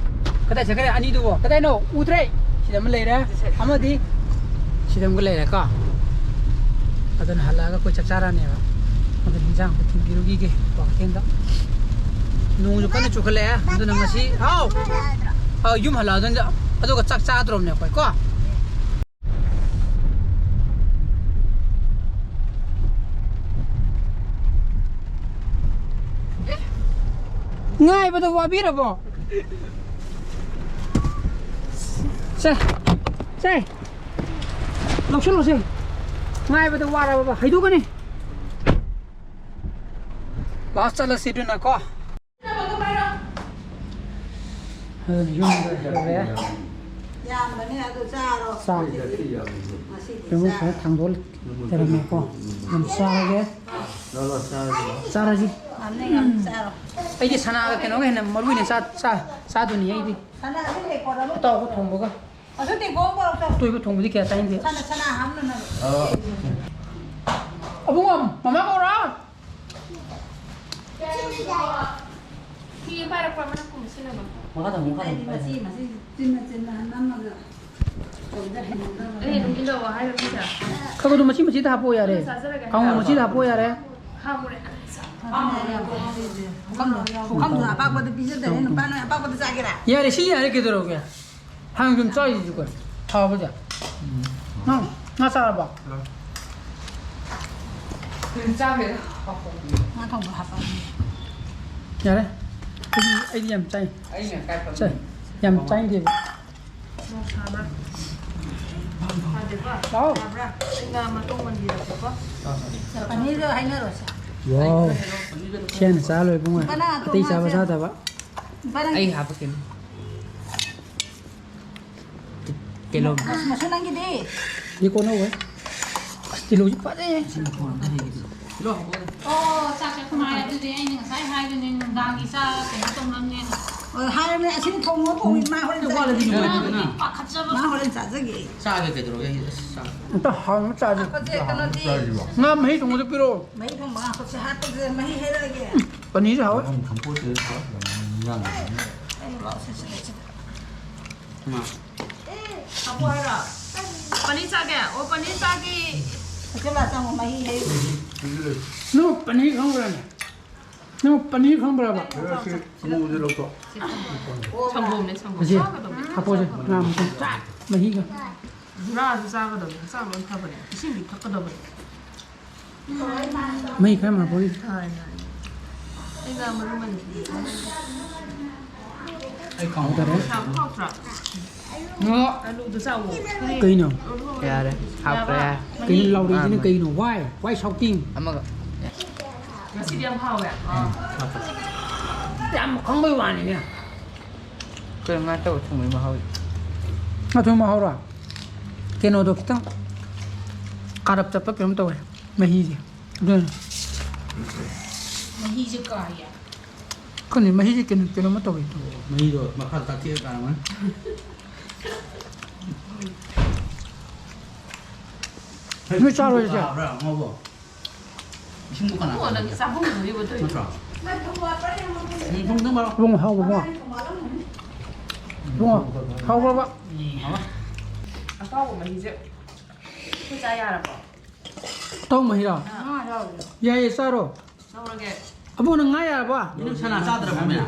ꯀꯗꯥꯏ ꯆꯠꯈ꯭ꯔꯦ ꯑꯅꯤꯗꯨꯕꯣ? ꯀꯗꯥꯏꯅꯣ? ꯎꯗ꯭ꯔꯦ꯫ ꯁꯤꯗ ꯑꯃ ꯂꯩꯔꯦ, ꯑꯃꯗꯤ ꯁꯤꯗ ꯑꯃꯒ ꯂꯩꯔꯦꯀꯣ꯫ ꯑꯗꯨꯅ ꯍꯜꯂꯛꯑꯒ ꯑꯩꯈꯣꯏ ꯆꯥꯛ ꯆꯥꯔꯅꯦꯕ꯫ ꯑꯗꯨꯅ ꯍꯤꯟꯖꯥꯡ ꯑꯝꯇ ꯊꯤꯟꯕꯤꯔꯨꯈꯤꯒꯦ ꯀ꯭ꯋꯥꯀꯩꯊꯦꯜꯗ꯫ ꯅꯣꯡꯁꯨ ꯀꯟꯅ ꯆꯨꯈꯠꯂꯛꯑꯦ꯫ ꯑꯗꯨꯅ ꯉꯁꯤ, ꯍꯥꯎ! ꯑꯥ, ꯌꯨꯝ ꯍꯜꯂꯛꯑꯗꯣꯏꯅꯤꯗ꯫ ꯑꯗꯨꯒ ꯆꯥꯛ ꯆꯥꯗ꯭ꯔꯣꯕꯅꯦ ꯑꯩꯈꯣꯏ ꯀꯣ꯫ ꯉꯥꯏꯕꯗ ꯋꯥꯕꯤꯔꯕꯣ? ꯁꯦ, ꯁꯦ, ꯂꯧꯁꯤꯜꯂꯨꯁꯦ꯫ ꯉꯥꯏꯕꯗ ꯋꯥꯔꯕ ꯍꯩꯗꯣꯛꯀꯅꯤ꯫ ꯀ꯭ꯂꯥꯁ ꯆꯠꯂꯁꯤ ꯑꯗꯨꯅꯀꯣ꯫ ꯑꯗꯨꯅ ꯌꯨꯝꯗ ꯌꯧꯔꯦ꯫ ꯌꯥꯝꯕꯅꯦ ꯑꯗꯨ ꯆꯥꯔꯣ꯫ ꯆꯥ꯫ ꯉꯁꯤꯗꯤ ꯌꯦꯔꯨꯝ ꯆꯥ꯫ ꯈꯔ ꯊꯥꯡꯗꯣꯛ ꯂꯩꯔꯝꯃꯦꯀꯣ꯫ ꯑꯗꯨꯝ ꯆꯥꯔꯒꯦ꯫ ꯂꯧꯔꯣ, ꯆꯥꯔꯁꯤ꯫ ꯆꯥꯔꯁꯤ꯫ ꯉꯝꯅ ꯉꯝꯅ ꯆꯥꯔꯣ꯫ ꯑꯩꯗꯤ ꯁꯅꯥꯒ ꯀꯩꯅꯣꯒ ꯍꯦꯟꯅ ꯃꯔꯨ ꯑꯣꯏꯅ ꯆꯥ-, ꯆꯥ-, ꯆꯥꯗꯣꯏꯅꯤ ꯑꯩꯗꯤ꯫ ꯁꯅꯥꯁꯤ ꯂꯩꯀꯣ, ꯂꯧꯔꯣ꯫ ꯑꯇꯥꯎꯕ ꯊꯣꯡꯕꯒ꯫ ꯑꯗꯨ ꯇꯦꯡꯀꯣꯠ ꯑꯃ ꯄꯣꯔꯛꯑꯣ ꯆꯣ꯫ ꯑꯇꯣꯏꯕ ꯊꯣꯡꯕꯗꯤ ꯀꯌꯥ ꯆꯥꯅꯤꯡꯗꯦ꯫ ꯁꯅꯥ, ꯁꯅꯥ ꯍꯥꯞꯅꯅꯕ꯫ ꯑ꯫ ꯑꯕꯨꯡꯉꯣ, ꯃꯃꯥ ꯀꯧꯔꯣ꯫ ꯐꯤ ꯑꯃ ꯄꯥꯏꯔꯛꯄ꯭ꯔꯣ? ꯑꯃꯅ ꯀꯨꯝꯁꯤꯟꯅꯕ꯫ ꯃꯈꯥ ꯊꯝꯃꯨ, ꯃꯈꯥ ꯊꯝꯃꯨ꯫ ꯑꯩꯗꯤ ꯃꯆꯤ ꯃꯆꯤ ꯆꯤꯟꯅ ꯆꯤꯟꯅ ꯅꯝꯃꯒ ꯇꯧꯕꯗ ꯍꯩꯅꯗꯕ꯫ ꯑꯩ ꯑꯗꯨꯝ ꯏꯜꯂꯛꯑꯣ ꯍꯥꯏꯔꯕꯅꯤꯗ꯫ ꯈꯔ ꯑꯗꯨꯝ ꯃꯆꯤ ꯃꯆꯤꯗ ꯍꯥꯞꯄꯛꯑꯣ ꯌꯥꯔꯦ꯫ ꯆꯥꯖꯔꯒꯦ꯫ ꯀꯥꯡꯍꯧ ꯃꯆꯤꯗ ꯍꯥꯞꯄꯛꯑꯣ ꯌꯥꯔꯦ꯫ ꯍꯥꯎꯔꯦ꯫ ꯄꯨꯈꯝꯗꯣ, ꯄꯨꯈꯝꯗꯣ ꯑꯄꯥꯛꯄꯗ ꯄꯤꯖꯗꯔꯦ, ꯅꯨꯄꯥ ꯅꯣꯏ ꯑꯄꯥꯛꯄꯗ ꯆꯥꯒꯦꯔꯥ? ꯌꯥꯔꯦ, ꯁꯤ ꯌꯥꯔꯦ, ꯀꯩꯗꯧꯔꯒꯦ? ꯍꯥꯟꯅ ꯁꯨꯝ ꯆꯥꯏꯁꯤꯁꯨ ꯀꯩꯅꯣ? ꯍꯥꯎꯕꯁꯦ꯫ ꯅꯪ ꯉꯥ ꯆꯥꯔꯕ? ꯆꯥꯈ꯭ꯔꯦꯗ꯫ ꯉꯥ ꯊꯣꯡꯕ ꯍꯥꯞꯄꯛꯑꯒꯦ꯫ ꯌꯥꯔꯦ꯫ ꯑꯩꯗꯤ, ꯑꯩꯗꯤ ꯌꯥꯝ ꯆꯥꯏ-, ꯑꯩꯅ ꯀꯥꯏ ꯐꯝꯃꯤ? ꯆꯥꯏ-, ꯌꯥꯝ ꯆꯥꯏꯗꯦꯕ꯫ ꯃꯣꯔꯣꯛ ꯁꯥꯕ꯭ꯔꯥ? ꯁꯥꯗꯦꯀꯣ? ꯂꯥꯛꯑꯣ꯫ ꯁꯥꯕ꯭ꯔꯥ? ꯑꯩ ꯉꯥ ꯃꯇꯣꯡ ꯃꯟꯕꯤꯔꯛꯀꯦꯀꯣ꯫ ꯄꯅꯤꯔꯗꯣ ꯍꯥꯏꯅꯔꯣꯁꯦ꯫ ꯋꯥꯎ꯫ ꯁꯤ ꯍꯥꯟꯅ ꯆꯥ ꯂꯣꯏ ꯏꯕꯨꯡꯉꯣ꯫ ꯀꯅꯥ ꯑꯇꯩ ꯆꯥꯕ ꯇꯣꯡꯉꯁꯦ? ꯆꯥꯗꯕ꯫ ꯅꯨꯄꯥ ꯅꯪ ꯑꯩ ꯍꯥꯞꯄꯛꯀꯦ꯫ ꯀꯩꯅꯣ? ꯃꯁꯨ ꯅꯪꯒꯤꯗꯤ? ꯁꯤ ꯀꯣꯟꯅꯧꯋꯦ꯫ ꯑꯁ, ꯇꯤꯜꯍꯧꯁꯤ ꯐꯖꯩꯍꯦ꯫ ꯁꯤ ꯃꯈꯣꯟ ꯑꯝꯇ ꯍꯩꯒꯦ꯫ ꯇꯤꯜꯍꯧ ꯍꯥꯞꯄꯛꯑꯣꯅꯦ꯫ ꯑꯣ, ꯆꯥꯛꯁꯦ ꯑꯩꯈꯣꯏ ꯃꯥ ꯑꯗꯨꯗꯤ ꯑꯩꯅ ꯉꯁꯥꯏ ꯍꯥꯏꯗꯨꯅꯤ, ꯅꯨꯡꯗꯥꯡꯒꯤ ꯆꯥꯛ ꯀꯩꯅꯣ ꯇꯧꯅꯕꯅꯦꯅ꯫ ꯑꯣ, ꯍꯥꯏꯔꯕꯅꯦ, ꯑꯁꯤꯅ ꯊꯣꯡꯉꯣ, ꯊꯣꯡꯉꯤ, ꯃꯥ ꯍꯣꯔꯦꯟ ꯆꯥꯒꯦ꯫ ꯋꯥꯠꯂꯗꯤ ꯅꯨꯡꯉꯥꯏꯇꯦꯗꯅ꯫ ꯃꯥꯕꯨꯗꯤ ꯄꯥꯈꯠꯆꯕ꯫ ꯃꯥ ꯍꯣꯔꯦꯟ ꯆꯥꯖꯒꯦ꯫ ꯆꯥꯒꯦ ꯀꯩꯗꯧꯔꯒꯦ? ꯑꯩ ꯑꯁ ꯆꯥꯒꯦ꯫ ꯑꯝꯇ ꯍꯥꯎꯅ ꯆꯥꯁꯦ꯫ ꯍꯥꯞꯄꯁꯦ, ꯀꯩꯅꯣꯗꯤ꯫ ꯉꯥ ꯃꯍꯤ ꯊꯣꯡꯕꯗꯣ ꯄꯤꯔꯛꯑꯣ꯫ ꯃꯍꯤ ꯊꯣꯡꯕ ꯉꯥ ꯍꯥꯞꯄꯁꯦ, ꯍꯥꯞꯄꯁꯦ, ꯃꯍꯤ ꯍꯩꯔꯛꯑꯒꯦ꯫ ꯄꯅꯤꯔꯁꯨ ꯍꯥꯎꯋꯦ꯫ ꯃꯐꯝ ꯈꯪꯄꯣꯠꯇꯦ, ꯌꯥꯝ ꯌꯥꯝ꯫ ꯑꯩ ꯂꯥꯛꯑꯣ, ꯁꯤ, ꯁꯤ, ꯁꯤ꯫ ꯃꯥ꯫ ꯍꯥꯞꯄꯣ ꯍꯥꯏꯔꯣ? ꯄꯅꯤꯔ ꯆꯥꯒꯦ? ꯑꯣ, ꯄꯅꯤꯔ ꯆꯥꯒꯦ꯫ ꯍꯧꯖꯤꯛ ꯂꯥꯛ ꯆꯪꯉꯣ, ꯃꯍꯤ ꯍꯩ꯫ ꯅꯪ ꯄꯅꯤꯔ ꯈꯪꯕ꯭ꯔꯥꯅꯦ? ꯅꯪ ꯄꯅꯤꯔ ꯈꯪꯕ꯭ꯔꯕ? ꯁꯤ ꯑꯉꯧꯕꯗꯨ ꯂꯧꯊꯣꯛ꯫ ꯁꯪꯒꯣꯝꯅꯦ, ꯁꯪꯒꯣꯝ꯫ ꯑꯁꯤ ꯆꯥꯒꯗꯕꯅꯦ꯫ ꯍꯥꯞꯄꯣꯁꯦ, ꯉꯥ ꯃꯇꯨꯝ ꯆꯥꯛ ꯃꯍꯤꯒ꯫ ꯕꯣꯔꯥꯁꯨ ꯆꯥꯒꯗꯕꯅꯦ, ꯍꯛꯆꯥꯡ ꯂꯣꯏ ꯐꯕꯅꯦ꯫ ꯏꯁꯤꯡꯗꯤ ꯊꯛꯀꯗꯕꯅꯦ꯫ ꯃꯍꯤ ꯈꯔ ꯃꯥꯡꯄꯣꯛꯏ꯫ ꯍꯣꯏ, ꯍꯣꯏ꯫ ꯑꯩꯅ ꯃꯔꯨ ꯃꯟꯖꯨ꯫ ꯑꯩ ꯀꯥꯎꯗꯔꯦ꯫ ꯍꯥꯎꯇ꯭ꯔꯥ? ꯑꯂꯨꯗꯣ ꯆꯥꯎꯋꯣ꯫ ꯀꯩꯅꯣ? ꯌꯥꯔꯦ, ꯍꯥꯞꯈ꯭ꯔꯦ꯫ ꯀꯩꯅꯣ ꯂꯥꯎꯔꯤꯁꯤꯅ? ꯑꯥ, ꯀꯩꯅꯣ? Why? Why shouting? ꯑꯃꯒ꯫ ꯉꯁꯤꯗꯤ ꯌꯥꯝ ꯍꯥꯎꯋꯦ꯫ ꯌꯥꯝ ꯈꯪꯕꯩ ꯋꯥꯅꯤꯅꯦ꯫ ꯀꯩꯅꯣ ꯉꯥ ꯇꯧꯔ ꯊꯣꯡꯕꯩ ꯃꯍꯥꯎꯗꯤ? ꯉꯥ ꯊꯣꯡꯕꯩ ꯃꯍꯥꯎꯔꯣ? ꯀꯩꯅꯣꯗꯣ ꯈꯤꯇꯪ ꯀꯥꯔꯞ ꯆꯠꯄ ꯀꯩꯅꯣꯝ ꯇꯧꯋꯦ, ꯃꯍꯤꯁꯦ꯫ ꯑꯗꯨꯅ꯫ ꯃꯍꯤꯁꯦ ꯀꯥꯏꯌꯦ꯫ ꯈꯪꯗꯦ, ꯃꯍꯤꯁꯦ ꯀꯩꯅꯣ, ꯀꯩꯅꯣꯝꯃ ꯇꯧꯋꯦ꯫ ꯃꯍꯤꯗꯣ ꯃꯈꯥꯗ ꯆꯥꯛꯊꯦꯛꯑ ꯀꯥꯔꯝꯒꯅꯤ꯫ ꯅꯣꯏ ꯆꯥꯔꯣꯏꯁꯦ? ꯀꯥꯕ꯭ꯔꯥ, ꯑꯉꯧꯕ? ꯏꯁꯤꯡꯕꯨ ꯀꯅꯥ ꯏꯕꯨꯡꯉꯣ, ꯅꯪꯒꯤ ꯆꯥꯐꯝ ꯈꯪꯗ꯭ꯔꯤꯕꯣ ꯇꯧꯔꯤꯁꯦ? ꯅꯠꯇ꯭ꯔꯣ? ꯎꯝ, ꯊꯨꯝ ꯈꯤꯇꯪ ꯄꯥꯔꯣ꯫ ꯏꯕꯨꯡꯉꯣ, ꯍꯥꯎꯕ ꯏꯕꯨꯡꯉꯣ꯫ ꯏꯕꯨꯡꯉꯣ, ꯍꯥꯎꯕ꯭ꯔꯕ? ꯎꯝ, ꯍꯥꯎꯋꯦ꯫ ꯑꯇꯥꯎꯕ ꯃꯍꯤꯁꯦ ꯑꯩꯈꯣꯏ ꯆꯥ ꯌꯥꯔꯕꯣ? ꯑꯇꯥꯎ ꯃꯍꯤꯔꯣ? ꯑꯥ꯫ ꯌꯥꯏꯌꯦ, ꯆꯥꯔꯣ꯫ ꯂꯧꯔꯒꯦ꯫ ꯑꯕꯨꯡꯉꯣ, ꯅꯪ ꯉꯥ ꯌꯥꯔꯕꯣ? ꯅꯪ ꯁꯅꯥ ꯆꯥꯗ꯭ꯔꯕꯣ, ꯃꯤꯅ?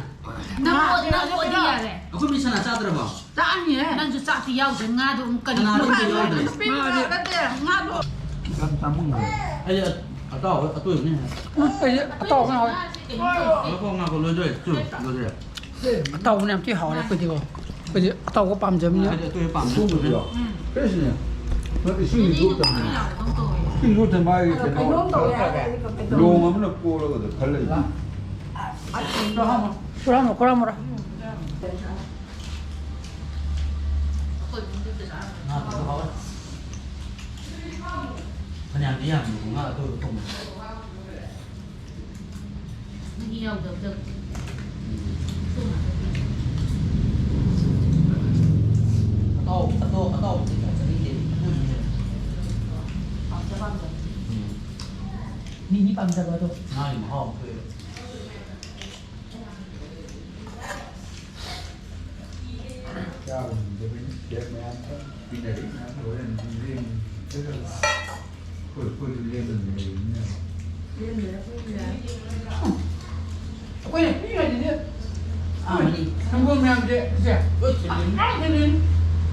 ꯅꯪ ꯑꯣꯠ-, ꯅꯪ ꯑꯣꯠꯂꯤ ꯌꯥꯔꯦ꯫ ꯑꯩꯈꯣꯏ ꯃꯤ ꯁꯅꯥ ꯆꯥꯗ꯭ꯔꯕꯣ? ꯆꯥꯅꯤꯍꯦ꯫ ꯅꯪꯁꯨ ꯆꯥꯛꯇꯤ ꯌꯥꯎꯗ꯭ꯔꯦ, ꯉꯥꯗꯣ ꯑꯃꯨꯛ ꯀꯔꯤ ꯁꯅꯥꯗꯤ ꯑꯝꯇ ꯌꯥꯎꯗ꯭ꯔꯦ꯫ ꯅꯠꯇꯦ, ꯉꯥꯗꯣ꯫ ꯌꯥꯝ ꯆꯥꯃꯟꯈ꯭ꯔꯦ꯫ ꯑꯩꯗꯤ ꯑꯇꯥꯎꯕ ꯑꯇꯣꯏꯕꯅ ꯍꯦꯟꯅ꯫ ꯎꯝ, ꯑꯩꯗꯤ ꯑꯇꯥꯎꯕꯅ ꯍꯥꯎꯋꯦ꯫ ꯉꯥꯏꯈꯣ, ꯉꯥꯏꯈꯣ, ꯂꯣꯏꯗꯣꯔꯦ꯫ ꯆꯨ, ꯂꯣꯏꯗꯣꯔꯦ꯫ ꯑꯇꯥꯎꯕꯅ ꯌꯥꯝ ꯊꯤ ꯍꯥꯎꯔꯦ ꯑꯩꯈꯣꯏꯗꯤꯀꯣ꯫ ꯑꯩꯈꯣꯏꯗꯤ ꯑꯇꯥꯎꯕ ꯄꯥꯝꯖꯕꯅꯤꯅ꯫ ꯑꯩꯗꯤ ꯑꯇꯣꯏꯕ ꯄꯥꯝꯗꯦ꯫ ꯊꯣꯡꯕꯗꯣ꯫ ꯎꯝ꯫ ꯐ꯭ꯔꯦꯁꯅꯦ꯫ ꯅꯠꯇꯦ, ꯏꯁꯤꯡꯗꯤ ꯊꯣꯛꯇꯕꯅꯦ꯫ ꯏꯁꯤꯡ ꯊꯣꯛꯑꯦ꯫ ꯂꯣꯡ ꯑꯃꯅ ꯀꯣꯜꯂꯒ ꯈꯜꯂꯛꯏꯅꯦ꯫ ꯈꯨꯔꯥꯝꯃꯣ, ꯈꯨꯔꯥꯝꯃꯣ꯫ ꯉꯥꯗꯨꯁꯨ ꯍꯥꯎꯋꯦ꯫ ꯐꯅꯌꯥꯝꯗꯤ ꯌꯥꯝꯃꯦ, ꯉꯥ ꯑꯇꯣꯏꯕ ꯊꯣꯡꯕꯁꯦ꯫ ꯃꯍꯤ ꯌꯥꯎꯗꯕꯗ꯫ ꯑꯇꯥꯎ-, ꯑꯇꯥꯎ-, ꯑꯇꯥꯎꯕꯗꯤ ꯀꯌꯥ ꯆꯥꯅꯤꯡꯗꯦ꯫ ꯄꯥꯝꯖ ꯄꯥꯝꯖ꯫ ꯎꯝ꯫ ꯃꯤ ꯃꯤ ꯄꯥꯝꯖꯕꯗꯣ꯫ ꯉꯥꯒꯤ ꯃꯍꯥꯎ ꯑꯃ ꯊꯣꯛꯑꯦꯕ꯫ ꯆꯥꯕ ꯉꯝꯗꯕꯅꯤ, ꯁꯦꯜ ꯃꯌꯥꯝ ꯄꯤꯅꯔꯤ ꯃꯌꯥꯝꯗꯣ ꯍꯣꯔꯦꯟ ꯂꯦꯝ-, ꯑꯩꯈꯣꯏ, ꯑꯩꯈꯣꯏꯁꯨ ꯂꯦꯝꯗꯅ ꯂꯩꯔꯤꯅꯦꯕ꯫ ꯑꯩꯈꯣꯏꯅ ꯄꯤꯔꯤꯉꯩꯗꯗꯤ ꯑꯥ, ꯃꯥꯅꯤ꯫ ꯁꯪꯒꯣꯝ ꯃꯌꯥꯝꯁꯦ, ꯁꯦ, ꯂꯣꯏ ꯊꯤꯜꯂꯤꯅꯤ꯫ ꯂꯣꯏ ꯊꯤꯜꯂꯤꯅꯤ꯫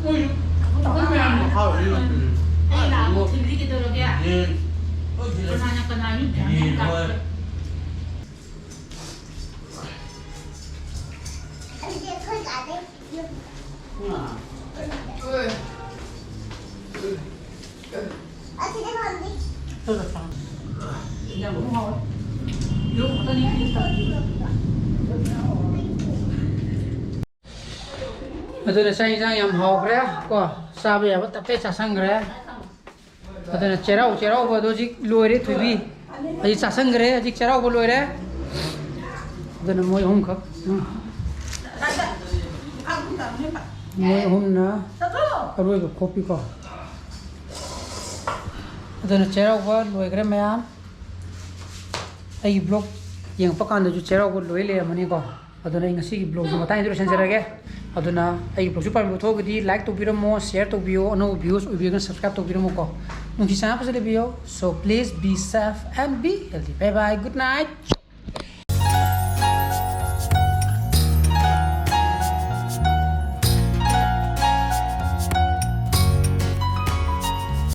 ꯃꯣꯏꯁꯨ ꯑꯩꯈꯣꯏ ꯃꯌꯥꯝꯁꯦ꯫ ꯃꯍꯥꯎ ꯂꯣꯏ ꯊꯤꯜꯂꯤ꯫ ꯑꯩ ꯂꯥꯛꯑꯒ ꯊꯤꯜꯂꯤ ꯀꯩꯗꯧꯔꯒꯦ? ꯌꯦꯟ, ꯂꯣꯏ ꯊꯤꯜꯂꯤ꯫ ꯀꯅꯥꯅ ꯀꯅꯥ ꯌꯨꯝ ꯌꯦꯟ, ꯀꯅꯥ ꯍꯣꯏ꯫ ꯑꯗꯨꯅ ꯆꯥꯛ ꯏꯟꯁꯥꯡ ꯌꯥꯝ ꯍꯥꯎꯈ꯭ꯔꯦ ꯀꯣ, ꯆꯥꯕ ꯌꯥꯕ ꯇꯞꯇꯥꯏ ꯆꯥꯁꯟꯈ꯭ꯔꯦ꯫ ꯑꯗꯨꯅ ꯆꯩꯔꯥꯎ ꯆꯩꯔꯥꯎꯕ ꯑꯗꯣ ꯍꯧꯖꯤꯛ ꯂꯣꯏꯔꯦ꯫ ꯊꯣꯏꯕꯤ ꯍꯧꯖꯤꯛ ꯆꯥꯁꯟꯈ꯭ꯔꯦ꯫ ꯍꯧꯖꯤꯛ ꯆꯩꯔꯥꯎꯕ ꯂꯣꯏꯔꯦ꯫ ꯑꯗꯨꯅ ꯃꯣꯏ ꯑꯍꯨꯝꯈꯛ꯫ ꯎꯝ꯫ ꯃꯣꯏ ꯑꯍꯨꯝꯅ ꯑꯔꯣꯏꯕ ꯈꯣꯠꯄꯤꯀꯣ꯫ ꯑꯗꯨꯅ ꯆꯩꯔꯥꯎꯕ ꯂꯣꯏꯈ꯭ꯔꯦ ꯃꯌꯥꯝ꯫ ꯑꯩꯒꯤ ꯕ꯭ꯂꯣꯛ ꯌꯦꯡꯉꯛꯄ ꯀꯥꯟꯗꯁꯨ ꯆꯩꯔꯥꯎꯕ ꯂꯣꯏ ꯂꯩꯔꯝꯃꯅꯤꯀꯣ꯫ ꯑꯗꯨꯅ ꯑꯩ ꯉꯁꯤꯒꯤ ꯕ꯭ꯂꯣꯛꯁꯦ ꯃꯇꯥꯡ ꯑꯁꯤꯗ ꯂꯣꯏꯁꯤꯟꯖꯔꯒꯦ꯫ ꯑꯗꯨꯅ ꯑꯩꯒꯤ ꯕ꯭ꯂꯣꯛꯁꯦ ꯄꯥꯝꯕꯤꯕ ꯊꯣꯛꯑꯒꯗꯤ ꯂꯥꯏꯛ ꯇꯧꯕꯤꯔꯝꯃꯣ, ꯁꯤꯌꯔ ꯇꯧꯕꯤꯌꯣ, ꯑꯅꯧꯕ ꯚ꯭ꯌꯨꯁ ꯑꯣꯏꯕꯤꯔꯒꯅ ꯁꯕꯁꯀ꯭ꯔꯥꯏꯕ ꯇꯧꯕꯤꯔꯝꯃꯣꯀꯣ꯫ ꯅꯨꯡꯁꯤ ꯆꯥꯟꯅꯕ ꯐꯖꯅ ꯂꯩꯕꯤꯌꯣ꯫ So please be safe and be healthy. Bye bye. Good night.